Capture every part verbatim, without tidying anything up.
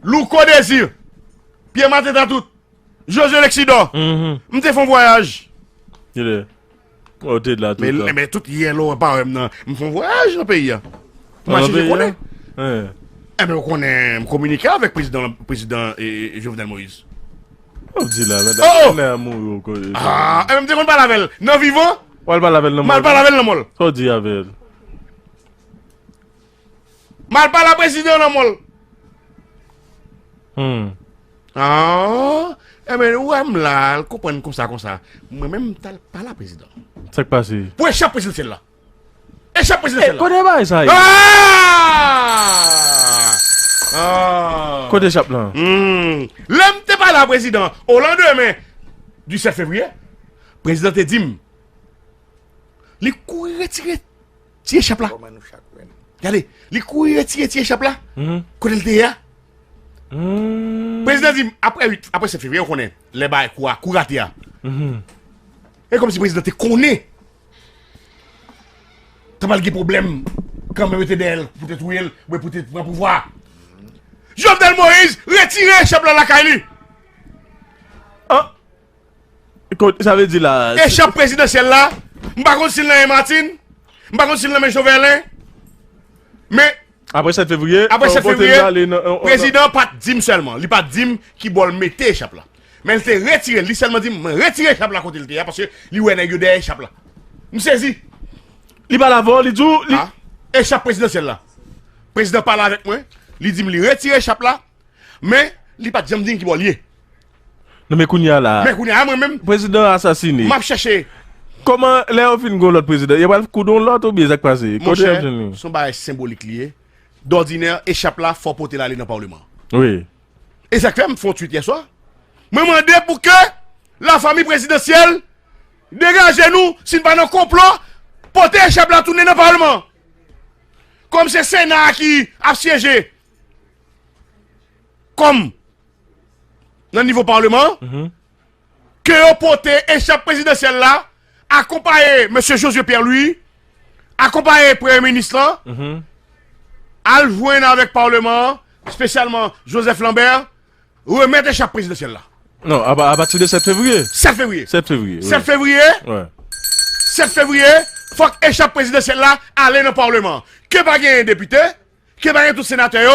Louko Désir, Pierre Martin Tatout, Josué Lexidor. M te fè yon vwayaj. Kilè? Ou te la tout Men, tan. Men tout yè lò pa wè m nan. M fè yon vwayaj nan peyi a. M Nan mache je peyi a? Konnen. Hein. Enben, ou konnen, m kominike avèk prezidan, prezidan e, e, Jovenel Moïse. Ou di la, men Oh! nèg a mouri ou konnen. Ah, enben, m te konn pale avè l. Nan vivan, Ou al pale avè l nan m al mò. Pale avè l nan mò l. Sa w di avè l? M al pale a prezidan nan mò l. Hmm. Ah, enben, ou wè m la, l konprann konsa, konsa. Mwen menm, m t al pale a prezidan. Sa k pase? Pou echap prezidansyèl la. Echap prezidansyèl la. Kote bagay sa ye? Ah! Ah! Kote echap lan? Hmm. Lè m te pale a prezidan, o landemen du sèt fevriye, prezidan te di m, li kouri retire ti echap la. Gade, li kouri retire ti echap la. Kote l te ye a? Prezidan di m, apre uit, apre sèt fevriye, ou konnen, lè bagay kou a, kou rate a. E kòmsi prezidan te konnen. T ap al gen pwoblèm kanmenm, yo te dèyè l pou te touye l, oubyen pou te pran pouvwa. Jovenel Moïse retire echap la lakay li. Ah! Kot, sa vle di la. Echap prezidansyèl la, m pa konn si l nan men Martine, m pa konn si l nan men Joverlin. Men Apre sèt fevriye, apre sèt fevriye, prezidan pa t di m sèlman, li pa t di m ki bò l mete echap la. Men l te retire l, li sèlman di m, mwen retire echap la kote l te ye a, paske li wè nèg yo dèyè echap la. M sezi. Li pale avè w, li di w, li... Ah, echap prezidansyèl la. Prezidan pale avèk mwen, li di m li retire echap la, men li pa t janm di m ki bò l ye. Non, men kounye a la. Men kounye a, mwen menm, Prezidan asasine. M ap chèche. Kòman, lè yo fin gon lòt prezidan, yo pral koud yon lòt oubyen sa k pase? Kote y ap jwenn li? Monchè, se yon bagay senbolik li ye. Dòdinè, echap la, fò w pote l ale nan palman. Wi. E sa k fè m fè yon tweet yè swa. Mwen mande pou ke lafanmi prezidansyèl degaje nou, si n pa nan konplo, pote echap la tounen nan palman. Kòm se Sena a ki ap syeje kòm nan nivo palman an, ke yo pote echap prezidansyèl la, akonpaye mesye Josué Pierre Louis, akonpaye premye minis lan, al jwenn avèk palman an, espesyalman Joseph Lambert, remèt echap prezidansyèl la. Non, a, a pati de sèt fevriye. Sèt fevriye. Sèt fevriye. Sèt fevriye. Wi. Sèt fevriye, fòk echap prezidansyèl la ale nan palman an. Ke pa genyen depite, ke pa genyen tout senatè yo,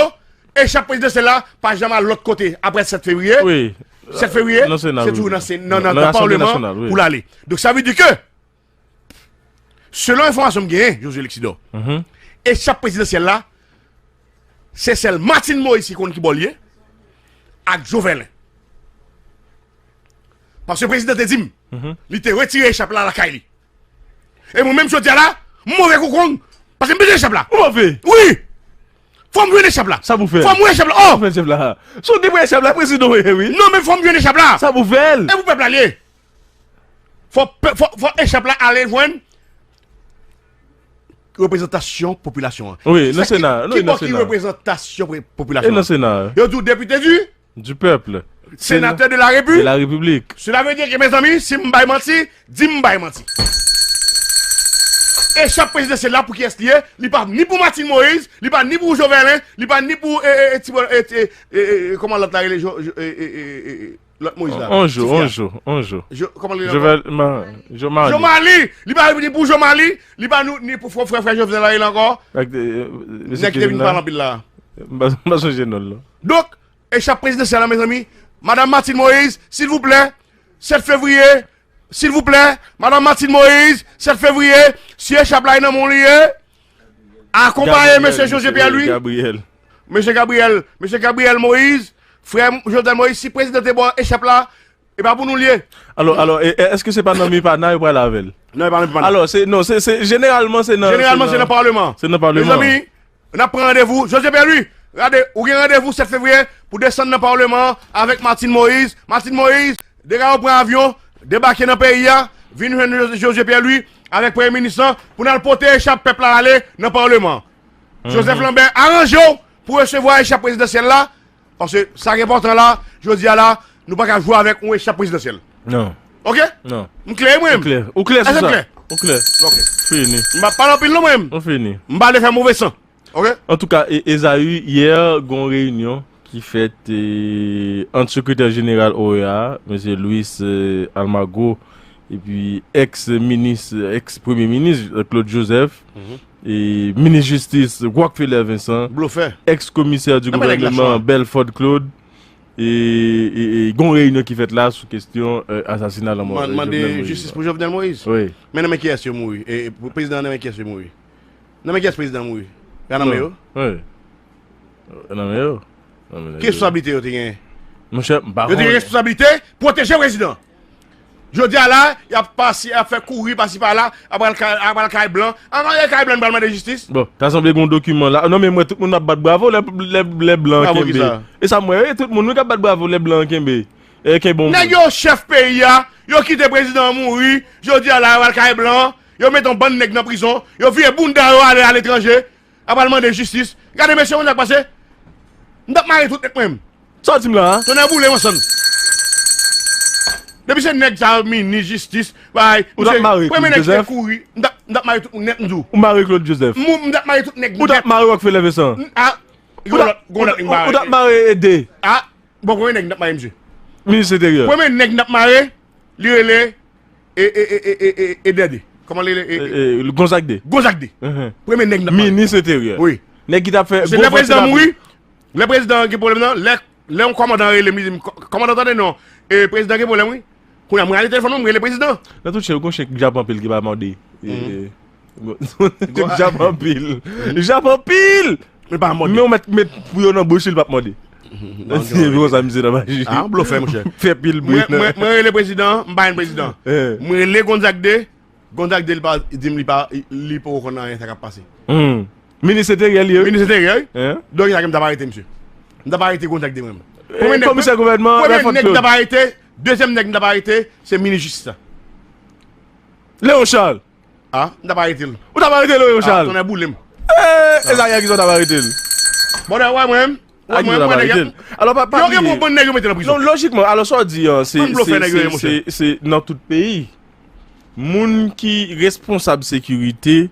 echap prezidansyèl la pa janm al lòt kote apre sèt fevriye. Wi. Sèt fevriye, Nan Sena, se wi. toujou nan, se- nan, nan, Nan nan Asanble palman Nasyonal, an wi. Pou l ale. Donk sa vle di ke, selon enfòmasyon m genyen, Josué Lexidor, Mhm. echap prezidansyèl la, se sèl Martine Moïse ki konn ki bò l ye, ak Joverlin. Paske prezidan te di m, Mhm. li te retire echap la lakay li. E mwen menm jodi a la, m move kou kong, paske m bezwen echap la. Ou move? Wi! Fò m jwenn echap la. Sa pou fè? Fò m jwenn echap la. Oh! Fè chèf la. Si w te pran echap la, prezidan w ye, wi. Non, men fò m jwenn echap la. Sa pou fè l? E pou pèp la li ye. Fò, pe- fò, fò echap la ale jwenn reprezantasyon popilasyon an. Wi, nan Sa ki- Sena, wi, Ki nan bò ki Sena. Reprezantasyon pre- E popilasyon nan an? Sena. Yo di w depite di Du peuple. senatè de la De Repiblik. la République. Sela vle di ke, mezanmi, si m bay manti, di m bay manti. Echap prezidansyèl la pou kiyès li ye? Li pa ni pou Martine Moïse, li pa ni pou Joverlin, li pa ni pou, e, e, e, ti bò, e, e, e, e, kòman lòt la rele, Jo- Jo- e, e, e, e, e, lòt Moïse la? On jou, Ti fi a. on jou, on jou. Jo- Kòman li rele ankò? Jovel, ma, Jomali. Jomali, li pa ni pou Jomali, li pa nou- ni pou frè, frè, frè Jovenel la rele ankò. Ak, e, e, mesye Nèg ki te vin Kevin la. Pale anpil la. M pa, m pa sonje non l, non. Donk, echap prezidansyèl la, mezanmi, Madanm Martine Moïse, silvouplè, sèt fevriye, silvouplè, Madanm Martine Moïse, sèt fevriye, si echap la e nan men w li ye, akonpaye Gabriel, mesye Josué Pierre Louis, Gabriel. mesye Gabriel, mesye Gabriel Moïse, frè Jovenel Moïse, si prezidan te ba w echap la, e pa pou nou li ye. Alò, alò, e, e, èske se pa nan Mipana yo pral avè l? Non, e pa nan Mipana. Alò, se, non, se, se, jeneralman, se nan, Jeneralman, se nan palman. Se nan palman. Mezanmi, n ap pran randevou. Josué Pierre Louis, gade, ou gen randevou sèt fevriye pou desann nan palman avèk Martine Moïse. Martine Moïse, degaje w pran avyon, debake nan peyi a, vin jwenn Jo- Josué Pierre Louis avèk premye minis lan pou n al pote echap pèp la ale nan palman. Joseph Lambert, aranje w pou resevwa echap prezidansyèl la, paske sa ki enpòtan la, jodi a la, nou pa ka jwe avèk yon echap prezidansyèl. Non. Ok? Non. M klè, mwen. Ou klè. Ou klè sou Èske m sa. Klè? Ou klè. Ok. Fini. M pa pale anpil non, mwen. Ou fini. M pa vle fè move san. Ok? Antouka, e, Ezaü, yè, gon reyinyon. ki fèt, e, ant sekretè jeneral O E A a, mesye Luis, e, Almagro, epi èks minis, èks premye minis Claude Joseph, e, minis jistis Rockefeller Vincent, èks komisè di gouvènman Belford Claude, e, e, e gon reyinyon ki fèt la sou kesyon, e, asasina lanmò, e, Jovenel Moïse. Mande jistis pou Jovenel Moïse. Wi. Men nan men kiyès yo mouri? E, e, prezidan nan men kiyès yo mouri? Nan men kiyès prezidan mouri? Nan men yo? Wi. Nan men yo. Nan men nèg yo. Ki responsablite yo te genyen? Monchè, m pa konnen. Yo te gen responsablite pwoteje prezidan. Jodi a la, y ap pase, y ap fè kouri pasi pala, ap al kay, ap al kay blan. An al kay blan, pral mande jistis. Bon, ta sanble gen yon dokiman la. Non, men m wè tout moun ap bat bravo lè, lè, lè blan an kenbe. Bravo kisa? E sa m wè, wi, tout moun, wi, k ap bat bravo lè blan an kenbe. E kenbe yon moun. Nèg yo chèf peyi a, yo kite prezidan an mouri, jodi a la, yo al kay blan, yo mete yon bann nèg nan prizon, yo vire bounda yo ale aletranje. Ap al mande jistis. Gade mesye, konn sa k pase? M t ap mare tout nèg mwen menm. Sa w di m la a? Tonnè boule m ansanm. Depi se nèg sa yo, minis jistis, bay, ou t ap mare premye nèg ki te kouri, m t ap, m t ap mare tout moun nèt, m di w. Ou mare Claude Joseph. M, m t ap mare tout nèg nèt. Ou t ap mare Rockefeller Vincent. A, gon lòt, gon lòt nèg m mare. Ou t ap mare Ede. A, bon, premye nèg m t ap mare, mesye. Minis enteryè. Premye nèg m t ap mare, li rele E, e, e, e, e, e, e Dède. Kòman li rele? E, e, Gonzague de. Gonzague de. Premye nèg nan pale. Minis enteryè. Wi. Nèg ki t ap fè gwo vant sou lapli. Se lè prezidan mouri, lè prezidan gen pwoblèm nan, lè, lè yon kòmandan rele m, li di m, "Kò-, kòmandan, tande non, e, prezidan gen pwoblèm, wi." Kounye a, mwen rale telefòn mwen, mwen rele prezidan. Nan tout chèl, gon chèk djab anpil ki pa mande. E, e, djab anpil. Djab anpil! Men pa mande. Men w mèt met pou yo nan bouch li, l p ap mande. Non, non. Se konsa misye nan maji. Ah, blofè, monchè. Fè pil bri. Mwen, mwen, mwen rele prezidan, m pa jwenn prezidan. Eh. Mwen rele Gonzague de, Gonzague de, li pa, di m li pa, li poko konn anyen sa k ap pase. Hmm. Minis enteryè li ye, wi. Minis enteryè, wi. Eh? Donk, sa ke m t ap arete misye. M t ap arete Gonzague de mwen menm. Eh, komisè gouvènman, premye nèg m t ap arete, dezyèm nèg m t ap arete, se minis jistis la. Léon Charles. Ah, m t ap arete l. Ou t ap arete Léon Charles? Ah, tonnè boule m. Eh, e sa ki sa w t ap arete l? Bon, wè mwen menm. Wè mwen, mwen nèg. Alò, pa, pa bliye. Yo, yo pran nèg yo mete nan prizon. Non, lojikman, alò, sa w di an, se, se, se, se nan tout peyi. Moun ki responsab sekirite,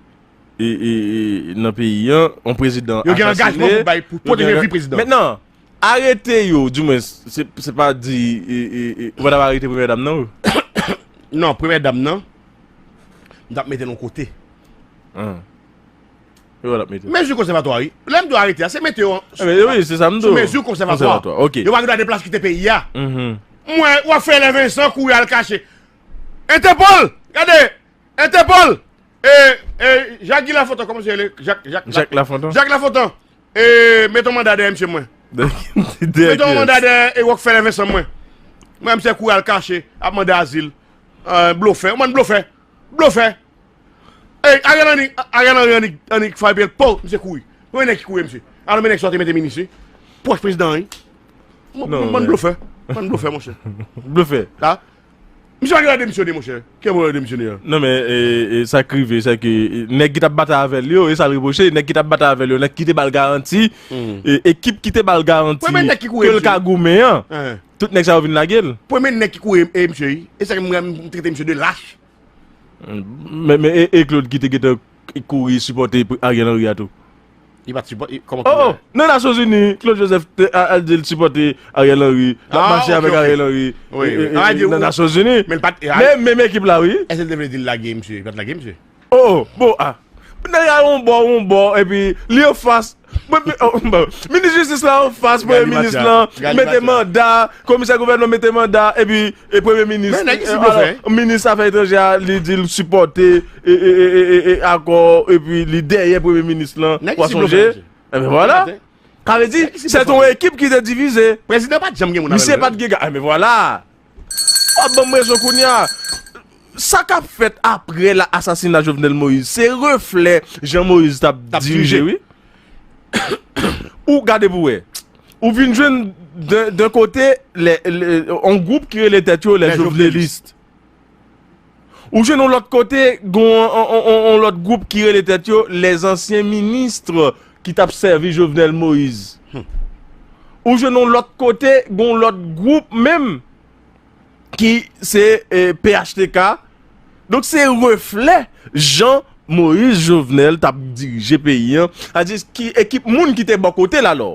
e, e, e, nan peyi an, yon prezidan asasinen, yo gen angajman pou bay, pou pwoteje vi prezidan. Mentnan, arete yo, dimwens, se, se pa di, e, e, e, ou pa t ap arete premyè dam nan, wi. Non, premyè dam nan, m t ap mete l yon kote. Ah. E ou t ap mete l? Mezi konsèvatwa, wi. Lè m di w arete a, se mete yo an, eh ben, wi, se sa m di w, sou mezi konsèvatwa. Konsèvatwa, ok. Yo pa gen dwa deplase kite peyi a. Mhm. Mwen, w ap fè lè Vincent kouri al kache. Entèpòl! Gade! Entèpòl! E, e, Jak Guy Lafontant, kòman se rele? Jak, Jak, Jak Lafontant. Jak Lafontant. E, mete yon manda dèyè misye mwen. Mete yon manda dèyè e Rockefeller Vincent mwen. Mwen, misye kouri al kache, ap mande azil. Eh, blofè, yon bann blofè. Blofè. Ey, Ariel Henry, Ariel Henry, Henry, Henry frape l, po, misye kouri. Premye nèg ki kouri, misye. Alò, men nèg sa w te mete minis, wi. Pwòch prezidan, wi. Yon bann blofè. Yon bann blofè, monchè. Blofè. Ha? Misye pa gen dwa demisyone, monchè. Ki pwoblèm demisyone an? Non, men, e, e, sa k rive, se ke, e, nèg ki t ap batay avè l yo, e sa l repwoche, nèg ki t ap batay avè l yo, nèg ki te ba l garanti, e, ekip ki te ba l garanti ke l ka goumen an, tout nèg sa yo vin lage l. Premye nèg ki kouri, e, misye, wi. E sa ke mwen, m trete misye de lach. Men, men, e, e Claude ki te gentan kouri sipòte Ariel Henry a tou. Li pa t sipòte, kòman kouri? Oh, oh, nan Nasyonzini, Claude Joseph te, a, al di l sipòte Ariel Henry. L ap mache avèk Ariel Henry. Wi, wi. Nan Nasyonzini. Men l pa t, e, menm, menm ekip la, wi. Èske l te vle di l lage misye? Li pa t lage misye. Oh, oh, bon, ah. Nèg la yon bò, yon bò, epi li anfas. Bon, bon, minis jistis la anfas premye minis lan, mete manda, komisè gouvènman mete manda, epi, e, premye minis, e, alò, minis afè etranjè a, li di l sipòte, e, e, akò, epi li dèyè premye minis lan. Ou sonje? Enben, vwala. Sa vle di, se te yon ekip ki te divize. Prezidan pa t janm gen moun avè l. Misye pa t gen ga-, enben, vwala. W ap ban m rezon kounye a. Sa k ap fèt apre la asasina Jovenel Moïse, se reflè jan Moïse t ap dirije, wi. Ou gade pou wè. Ou vin jwenn, d'un, d'un kote, lè, lè, yon gwoup ki rele tèt yo les jovenelistes. Ou jwenn yon lòt kote, gon, yon, yon, yon, yon lòt gwoup ki rele tèt yo les anciens ministres ki t ap sèvi Jovenel Moïse. Ou jwenn yon lòt kote, gon lòt gwoup menm ki se, e, P H T K. Donk, se reflè jan Moïse Jovenel t ap dirije peyi an. Sa di ki ekip moun ki te bò kote l alò.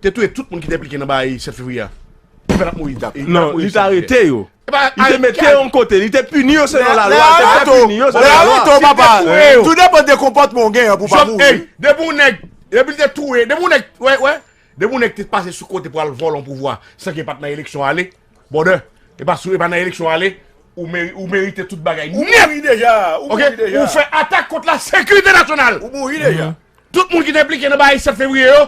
te touye tout moun ki te enplike nan bagay sèt fevriye a. Li pa t ap mouri. Non, li te arete yo. Li te mete yo yon kote, li te pini yo selon lalwa, li te fè pini yo selon lalwa. Lè arete w, papa, tou depann de konpòtman w genyen pou w pa mouri. Depi yon nèg, depi l te touye, depi yon nèg, wè, wè, depi yon nèg te pase sou kote pou al vòlè yon pouvwa san ke l pa t nan eleksyon ale, brother, e pa sou, e pa nan eleksyon ale, ou meri-, ou merite tout bagay nèt. Ou mouri deja, ou mouri deja. Ou fè atak kont la sekirite nasyonal. Ou mouri deja. Tout moun ki te enplike nan bagay sèt fevriye yo,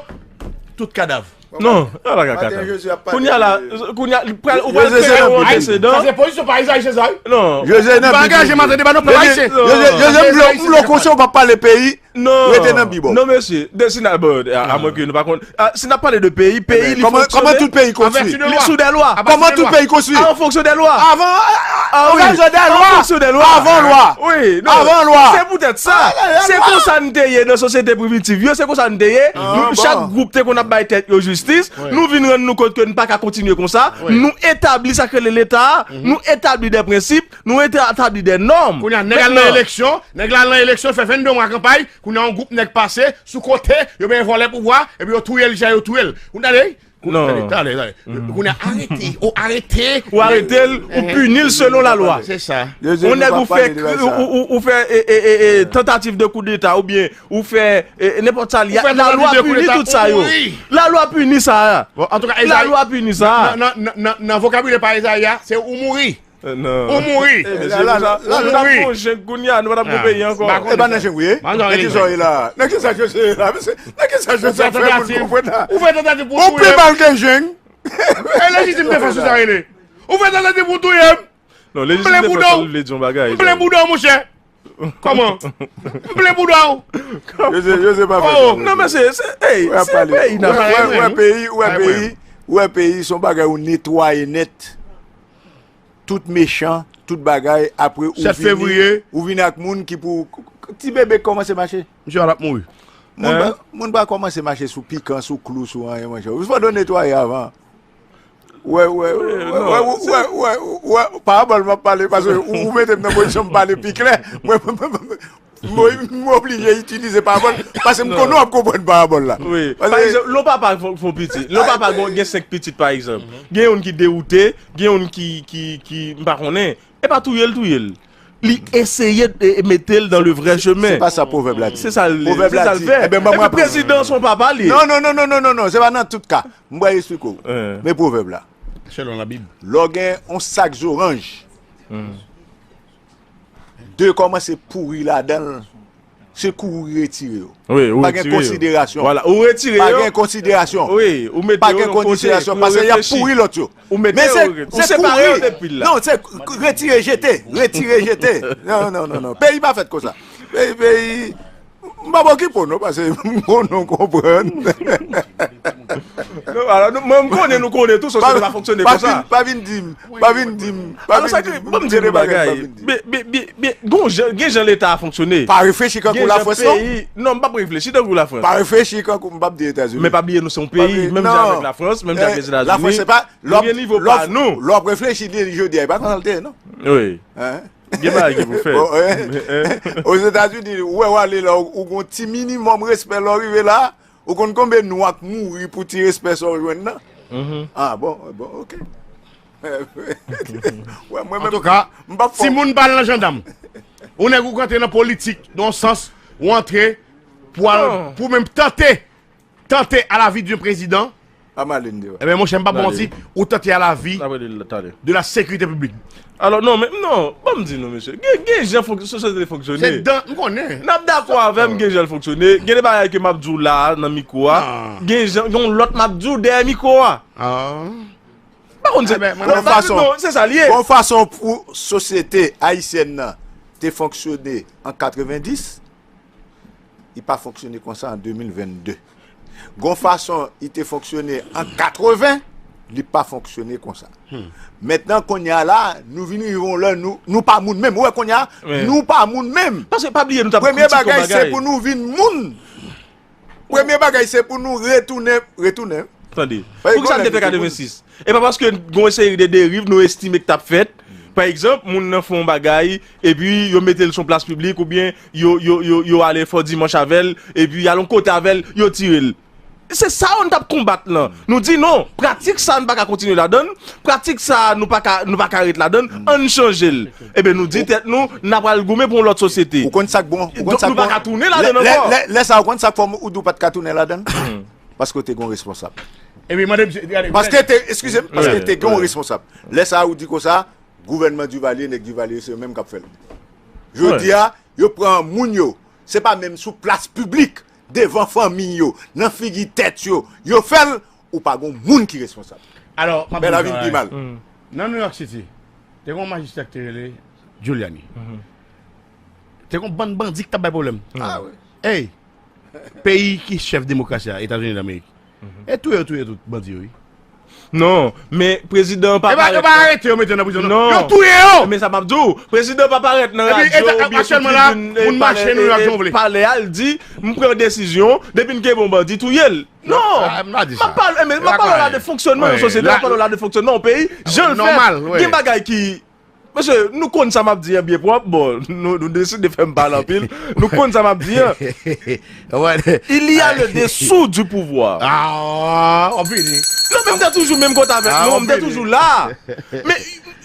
tout kadav. Non, ala kaka. Kounye a la, kounye a, ou pral, ou pral kreye yon antesedan. Sa se pozisyon pa Ayisyen sa wi. Non. Jose nan pa angaje maten deba non pèp ayisyen. Jose, Jose, m vle, m vle w konseye w pa pale peyi. Non. Rete nan Bib. Non, mesye, de, si n a, bon, a, a mwen ke nou pa konn, a, si n ap pale de peyi, peyi li fonksyone. Kòman tout peyi konstwi? Li sou de lwa. Kòman tout peyi konstwi? An fonksyon de lwa. Avan, an fonksyon de lwa. Avan lwa. Wi, non. Avan lwa. Se poutèt sa. Se konsa n te ye nan sosyete primitiv yo, se konsa n te ye. Chak gwoup te konn ap bay tèt yo jistis. Nou vin rann nou kont ke n pa ka kontinye konsa. Nou etabli sa k rele Leta a, nou etabli de prensip, nou etabli de nòm. Kounye a, nèg al nan eleksyon, nèg la al nan eleksyon, fè vennde mwa kanpay, kounye a, yon gwoup nèg pase sou kote, yo benyen vòlè pouvwa, epi yo touye l, jan yo touye l. Ou tande? Tande, tande, tande. Kounye a, arete, ou arete. Ou arete l, ou pini l selon lalwa. Se sa. Yon nèg ou fè, ou, ou, ou fè, e, e, e, e, tantativ de koudeta, oubyen ou fè, e, e, nenpòt sa l ye, lalwa pini tout sa yo. Lalwa pini sa. Bon, antouka, Ezayi, lalwa pini sa. Nan, nan, nan, nan, nan vokabilè pa Ezayi a, se ou mouri. Ou mouri. Ou mouri. Ou mouri. Gon jenn kounye a, nou pa t ap gon peyi ankò. E pa nan jenn ou ye? Nan kisa w ye la? Nan kisa Jose ye la? Nan kisa Jose fè moun konprann la? Ou fè tantativ pou touye m. Ou pi mal ke jenn. E lejitim defans ou sa rele? Ou fè tantativ pou touye m. Non, lejitim defans sa vle di yon bagay. M plen bouda w, monchè. Kòman? M plen bouda w. Jose, Jose pa fè sa. Non, men se, se, hey, se peyi n ap fè. Ou wè peyi, ou wè peyi, ou wè peyi, se yon bagay ou netwaye nèt. Tout mechan, tout bagay, apre ou vini, ou vini ak moun ki pou, ti bebe kòmanse mache. Misye ap mouri. Moun pa, moun pa kòmanse mache sou pikan, sou klou, sou anyen, monchè. Ou fò dwe netwaye avan. Wè, wè, wè, wè, parabòl m ap pale, paske ou, ou mete m nan pozisyon m pale pi klè. Mwen, mwen, mwen, mwen, m oblije itilize parabòl, paske m konnen w ap konprann parabòl la. Wi. Pa egzanp, lè yon papa fè, fè yon pitit, lè yon papa gen, gen senk pitit, pa egzanp, gen youn ki dewoute, gen youn ki, ki, ki, m pa konnen, e pa touye l, touye l. Li eseye de, mete l dans le vrai chemin. Se pa sa pwovèb la di. Se sa l, se sa l fè. Epi prezidan se yon papa li ye. Non, non, non, se pa nan tout ka. M pral eksplike w. Men pwovèb la. Selon Labib. Lè w gen yon sak zoranj, de kòmanse pouri ladan l, se kou ou retire yo. Wi, ou retire yo. Pa gen konsiderasyon. Vwala, ou retire yo. Pa gen konsiderasyon. Wi, ou mete yo yon kote, pou yo reflechi. Pa gen konsiderasyon, paske y ap pouri lòt yo. Ou mete yo, ou separe yo depi l la. Non, se retire, jete. Retire, jete. Non, non, non, non. Peyi pa fèt konsa. Peyi, peyi, m p ap okipe w non, paske m konnen w konprann. Non, alò, nou, mwen, m konnen nou konnen tou, sosyete pa fonksyone konsa. Pa vin, pa vin di m, pa vin di m, pa vin di m, ban m di nou bagay. Byen, byen, byen, byen, gon jan, gen jan Leta a fonksyone. Pa reflechi kankou Lafrans non. Non, m p ap reflechi tankou Lafrans. Pa reflechi kankou, m p ap di Etazini. Men pa bliye nou se yon peyi, menm jan avèk Lafrans, menm jan avèk Lèzetazini. Lafrans se pa, lè w ap, lè w ap reflechi li jodi a, e pa konsa l te ye non. Wi. Gen bagay ki pou fèt. Ozetazini, ou wè w ale la, ou, ou gon ti minimòm respè lè w rive la, ou konn konbyen nwa k mouri pou ti respè sa w jwenn nan? Ah, bon, bon, oke. Wè, mwen menm, antouka, m p ap fè w. Timoun pa al nan jandam. Ou nèg ou antre nan politik, nan yon sans, ou antre pou al, pou menm tante tenter à la vie d'un président. Ebyen, monchè, m p ap ba w manti, ou tenter à la vie de la sécurité publique. Alò, non, men, non, ban m di nou, mesye. Gen, gen jan fonk-, sosyete fonksyone. Se dan, m konnen. N ap dakò avè m, gen jan l fonksyone. Gen de bagay ke m ap di w la a, nan mikwo a. Gen jan, gen yon lòt m ap di w dèyè mikwo a. Pa konn se, gon fason, non, se sa l ye. Gon fason pou sosyete ayisyèn nan te fonksyone an katrevenndis, li pa fonksyone konsa an de mil vennde. Gon fason li te fonksyone an katreven, li pa fonksyone konsa. Mentnan, kounye a la, nou vin rive yon lè, nou, nou pa moun menm. Ou wè kounye a, nou pa moun menm. Paske pa bliye, nou t ap kritike yon bagay. Premye bagay, se pou nou vin moun. Premye bagay, se pou nou retounen, retounen. Tande. Poukisa n te fè katrevensis? E pa paske gon seri de deriv nou estime k t ap fèt. Pa egzanp, moun nan fè yon bagay, epi yo mete l sou yon plas piblik, oubyen yo, yo, yo, yo ale fè yon dimanch avè l, epi y al yon kote avè l, yo tire l. se sa yo n t ap konbat lan. Nou di non, pratik sa a n pa ka kontinye ladan l, pratik sa a nou pa ka, nou pa ka ret ladan l, ann chanje l. Ebyen, nou di tèt nou, n a pral goumen pou yon lòt sosyete. Ou konn sa k bon, ou konn sa k bon. Donk, nou pa ka tounen ladan l ankò. Lè sa a, ou konn sa k fè ou di w pa t ka tounen ladan l? Paske w te gen yon responsab. Epi mande misye, gade, paske te, eskize m, paske te gen yon responsab. Lè sa a, ou di konsa, gouvènman Duvalier, nèg Duvalier, se yo menm k ap fè l. Jodi a, yo pran moun yo, se pa menm sou plas piblik, devan fanmi yo, nan figi tèt yo, yo fè l, ou pa gon moun ki responsab. Alò, m ap di w, bagay la vin pi mal. Nan New York City, te gon majistra ki te rele Giuliani. Te gon bann bandi ki t ap bay pwoblèm. Ah wi. Ey, peyi ki chèf demokrasi a, Etazini Damerik. E touye yo touye tout bandi yo, wi. Non, men prezidan an pa parèt. E pa, e pa arete yo mete nan prizon, non. Non. Yo touye yo! Men sa m ap di w, prezidan an pa parèt nan radyo oubyen sou tribin, e, palè, e, e, palè a, l di, "M pran desizyon, depi n kenbe yon bandi, touye l." Non, m pa di sa. M ap pale, men m ap pale w la de fonksyònman yon sosyete, m ap pale w la de fonksyònman yon peyi, jan l fèt. Gen bagay ki Mesye, nou konn sa m ap di an byen pwòp, bon, nou, nou deside fè m pale anpil, nou konn sa m ap di an. Il y a le dessous du pouvoir. Ah, w ap vini. Non, men m te toujou menm kote avèk nou, m te toujou la. Men,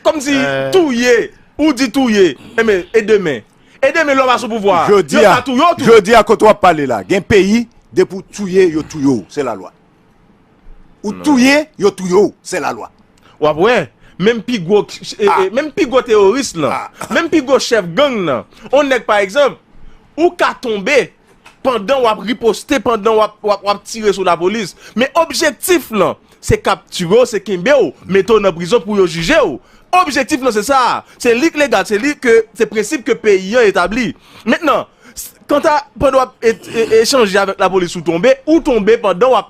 kòmsi, touye, ou di touye, e men, e demen? E demen lè w pa sou pouvwa a, yo ka touye w tou. Jodi a, kote w ap pale la, gen peyi, depi w touye, yo touye w, se lalwa. Ou touye, yo touye w, se lalwa. W ap wè, menm pi gwo, e, e, menm pi gwo teworis lan, menm pi gwo chèf gang nan, on nèg pa egzanp, ou ka tonbe pandan w ap riposte, pandan w ap, w ap, w ap tire sou lapolis. Men objektif lan, se kaptire w, se kenbe w, mete w nan prizon pou yo jije w. Objektif lan se sa. Se li k legal, se li ke, se prensip ke peyi an etabli. Mentnan, s-, kanta pandan w ap e, e, echanje avèk lapolis ou tonbe, ou tonbe pandan w ap